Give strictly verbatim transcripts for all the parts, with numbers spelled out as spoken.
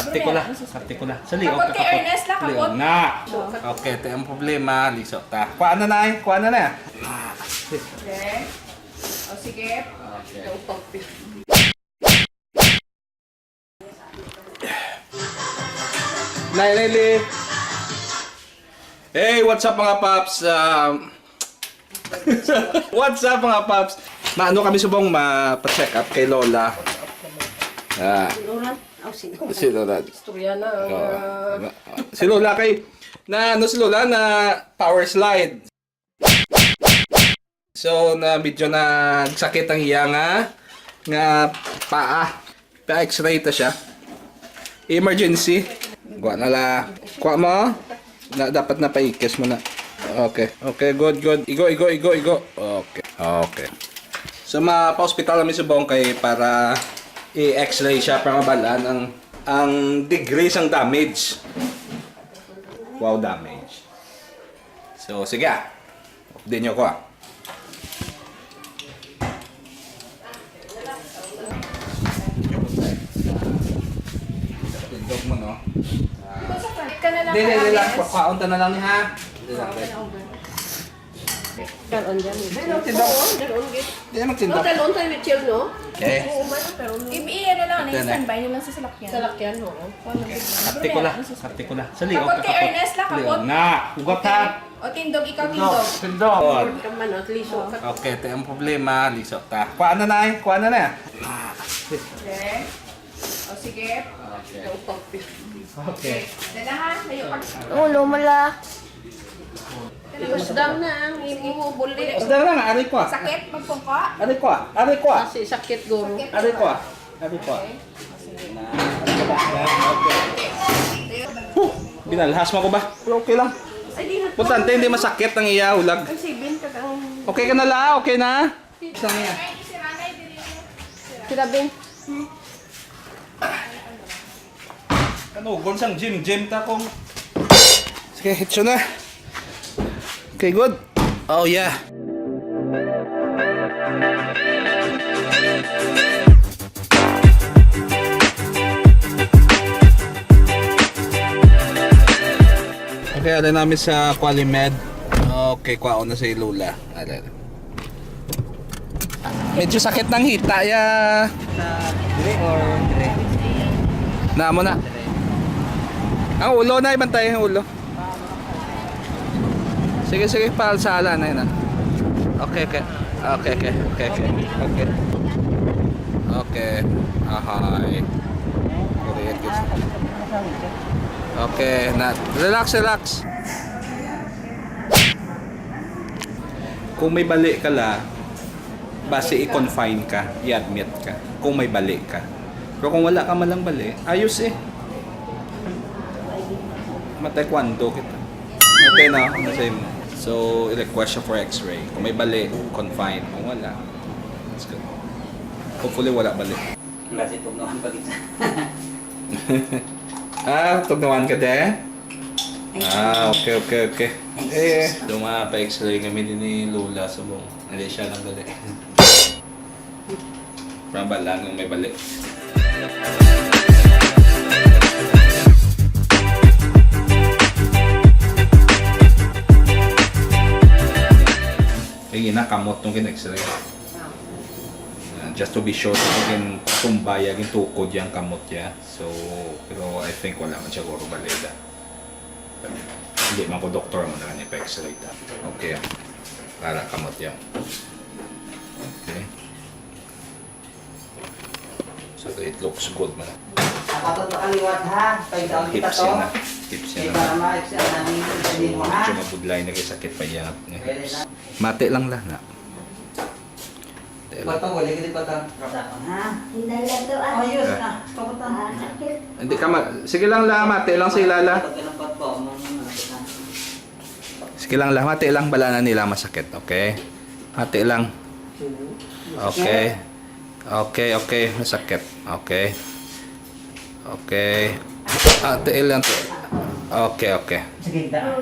Arte ko la, arte ko la. Sa liog, kapot kay Ernest la, kapot. Liog na. Okay, ito ang problema. Liso ta. Kuha na na eh. Kuha na na. Okay. O, sige. Okay. Nay, Nay Lee. Hey, what's up, mga paps? Um, what's up, mga paps? Maano kami subong ma-check up kay Lola? Ah. Sino ran? Oh, sino? Sino ran? Istorya na ang, ah, si Lola kay, na ano si Lola, na power slide. So, na medyo nagsakit ang iya nga, nga paa. Pa-X-ray ta siya. Emergency. Kuha na la. Kuha mo. Na, dapat napaikis mo na. Okay. Okay, good, good. Igo, igo, igo, igo. Okay. Okay. So, ma-, pa-hospital kami subong kay para i-X-ray siya para mabalaan ang, ang degree sang damage. Wow, damage. So, sige ah. Update niyo ko ah. Tindog mo, no? Ah. Ka na lang, Dili, dili lang. Alex. Pakwaon ta na lang ni, ha? Dili lang, dili. Karon dyan. Dili lang, tindog. Oo, karon, gid. Dili lang, tindog. No, karon tayo, Mitchell, no? Okay. Oo, man, karon, no? Ibi, ano lang, Ito na. Standby nyo lang sa salakyan. Salakyan, oo. Wala, gid. Arte ko la. Arte ko la. Sa liog, kapot kay kapot. Ernest la, kapot. Liog na. Ugot, ha? Okay. O, tindog, ikaw, tindog. Tindog. Tindog ka man, at liso ka. Okay, ito ang problema. Liso ta. Kuha na na eh. Kuha na na. Okay. O, sige. Okay. Okay. Dala, ha? Layo ka. Ulo mo la. Usdang na ang imo buli. Usdang na nga, aray ko ah. Sakit, magpungko? Aray ko ah, aray ko ah. Kasi sakit, guro. Sakit. Aray ko ah, aray ko ah. Okay. O, sige. Na, aray ko ah. Okay. Huh, binalhas mo ko ba? Pero okay lang. Ay, di na. Importante, hindi masakit ang iya hulag. Ay, seven ka kang Okay ka na la, okay na? Isa niya. Sila, Ben. Kanugon sang gym, gym ta kung Sige, hitso na. Okay, good. Oh, yeah. Okay, ada namin sa Qualimed. Okay, kwaon na si Lola. Ada. Medyo sakit ng hita ya. Sa dire or dire? Na mo na. Ang ulo na, ibantay ang ulo. Sige, sige, paalsala na yun, ah. Okay, okay. Okay, okay, okay, okay. Okay. Okay. Ahay. Kuryat, guys. Okay, na. Relax, relax. Kung may bali ka la, basi i-confine ka, i-admit ka, kung may bali ka. Pero kung wala ka man lang bali, ayos eh. Ma-taekwondo kita. Okay na, ano sa imo? So, i-request siya for x-ray. Kung may bali, confine. Kung wala, it's good. Hopefully, wala bali. Kasi tugnawan pa kita. Ah, tugnawan ka, te? Ah, okay, okay, okay. Eh, dumapa x-ray kami din ni Lola sa buong. Hindi siya lang dali. Rambal lang yung may bali. Yung inakamot nung kin-x-ray. Ah, just to be sure, kung tumba ya, gintukod ya ang kamot ya. So, pero I think wala man siguro balida. Hindi man ko doktor mo na ni pa-x-ray ta. Okay. Para kamot yan. Okay. So, it looks good man. Dapat to kaliwat, ha? Pag daw kita Hips to. Yan na. Hips yan na. Para ma-, hips yan na. Hindi mo, ha? Medyo mabudlay na kay sakit pa yan. Pwede na. Mati lang la na. Mati lang. Bato, wala gid bato. Ha? Hinay lang to, ah. Ayos na. Kamutan. Ah, sakit. Hindi ka ma-, sige lang la, mati lang sila la. Pag ganun pa po, mga ano, ano. Sige lang la, mati lang, bala na nila masakit, okay? Mati lang. Okay. Okay, okay, masakit. Okay. Okay. Ah, tiil lang to. Okay, okay. Sige, da.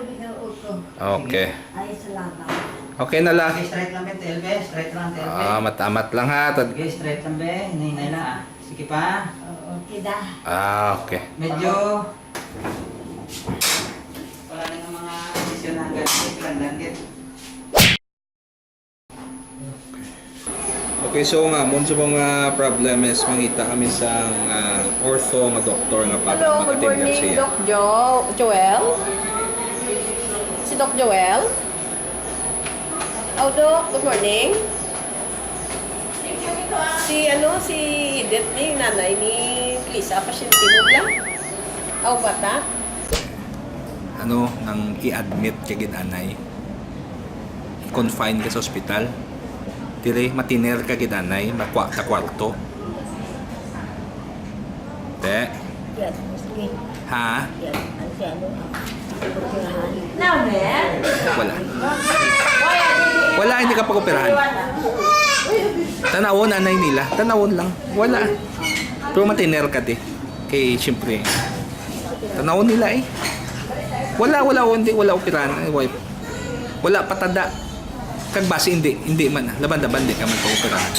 Okay. Ay, salamat. Okay na la. Sige, straight lang, be, tiil, be. Straight lang, tiil, be. Ah, matamat lang ha. Tad- Sige, straight lang, be. Hinay-hinay lang, ah. Sige pa. Oo. Kida. Ah, okay. Medyo wala na nga mga desisyon na ganit, lang danggit. Okay, so nga, mo sa mga problem is mangita kami sa, ah, ortho nga doktor nga para Hello, good makatindog morning, siya. Doc Jo-, Joel? Si Doc Joel? Oh, Doc, good morning. Si, ano, si Edith ni nanay ni Lisa, pasyente mo bla? Aw, bata? Ano, nang i-admit ka gid anay, i-confine ka sa ospital, dire, matiner ka gid anay, makwa ka kwarto. Te. Yes, sige. Ha? Yes, ang si ano, ah, operahan. Wala. Wala, hindi ka pag-operahan. Tanawon, anay nila. Tanawon lang. Wala. Pero matiner ka, te. Kay, siyempre, tanawon nila eh. Wala, wala, hindi, wala operahan. Ay, wala. Wala patada. Kag basi, hindi, hindi man. Laban-laban, di ka man pag-operahan.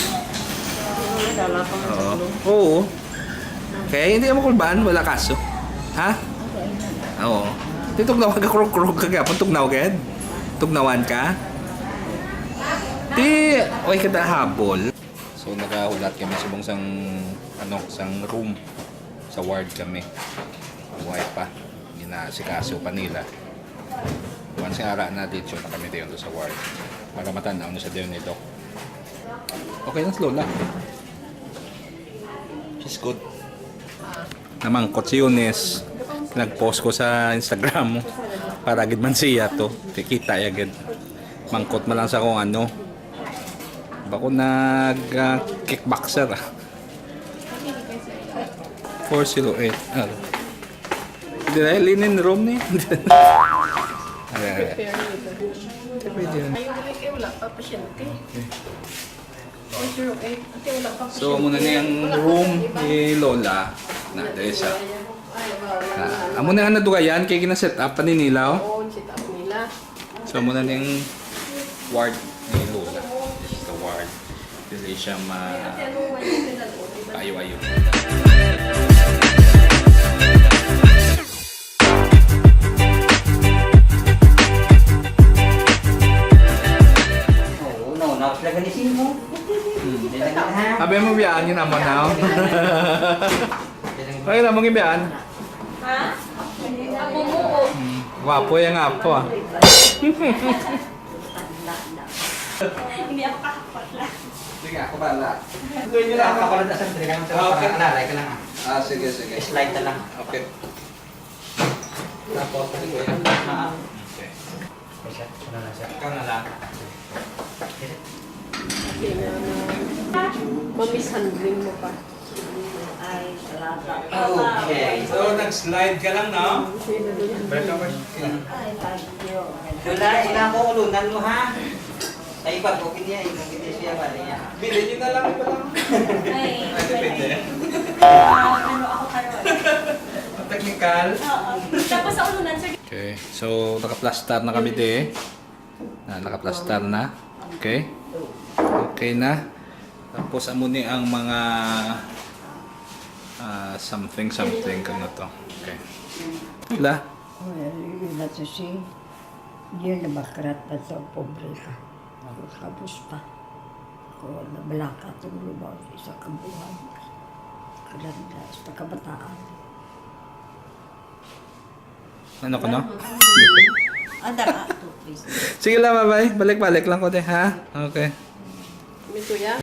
Wala pa man Oo. sa Oo. Kaya hindi mo kulbaan, wala kaso. Ha? Oo. Di tugnaw ka, krog-krog ka gapon, tugnaw ka. Tugnawan ka. Di, oy, kada habol. So, nakahulat kami subong sang, ano, sang room. Sa ward kami. Buhay pa. Ginasikaso pa nila. Once nga ara na, dito na kami dayon sa ward. Para matan-aw na sa dayon ni Doc. Okay lang si Lola. She's good. Namangkot si Eunice. Nag-post ko sa Instagram mo para gid man siya to. Kikita ya gid. Mangkot man lang sa kung ano. Bako nag, ah, kickboxer, ah. Four zero eight. Ah. Hindi na, linen room ni. Ayan, ayan. Pwede na. Ay, wala pa, pasyente. Four zero eight. Ate, wala pa, So, pasyente. Muna na yung Wala pa room pasyente. Ni Lola. Na, dahil sa, na, amo na nga nadugayan, kay gina-set up pa ni nila, oh. Oo, set up nila. So, muna na yung ward ni Lola. This is the ward. Dili siya ma-, ayo-ayo. Oo, no, naos lang ni Simo. Hmm, dili na, ha? Abi mo biyaan yun, amo na, oh. Ay, na, mong ibiyaan. Ha? Ako mo, oh. Hmm, gwapo yung apo, ah. Hindi ako kakapala. Sige, ako pala. Ako pala na sa diri ka lang sa Ah, okay. Alalay ka lang, ah. Ah, sige, sige. Slide na lang. Okay. Tapos, ano yun? Ah. Okay. Isa, ano na siya? Ikaw na lang. Mamishandling mo pa. Ay, salamat. Okay. So, nag-slide ka lang, no? Welcome, welcome. Ay, thank you. Wala, wala ko ulunan mo, ha? Ay, pag okay niya, eh, kung hindi siya, wala niya. Bilhin niyo na lang ito lang. Ay, Ay, depende. Ah, ano ako karon? Technical. Oo. Tapos sa ulunan, sir. Okay, so nakaplastar na kami di. Na, nakaplastar na. Okay? Okay na. Tapos amo ni ang mga, ah, something, something kang na to. Okay. Wala. Well, yun na to si, yun na, bankrupt na to, pobre ka. Ako, kapos pa. Ako, nabalaka itong lumaw sa isang kabuhan. Kalanda, sa kabataan. Ano ko, no? Ada ka, please. Sige lang, bye-bye. Balik-balik lang ko, te, ha? Okay. Kami, kuya.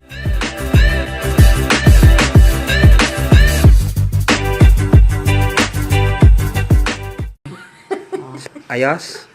Ayos?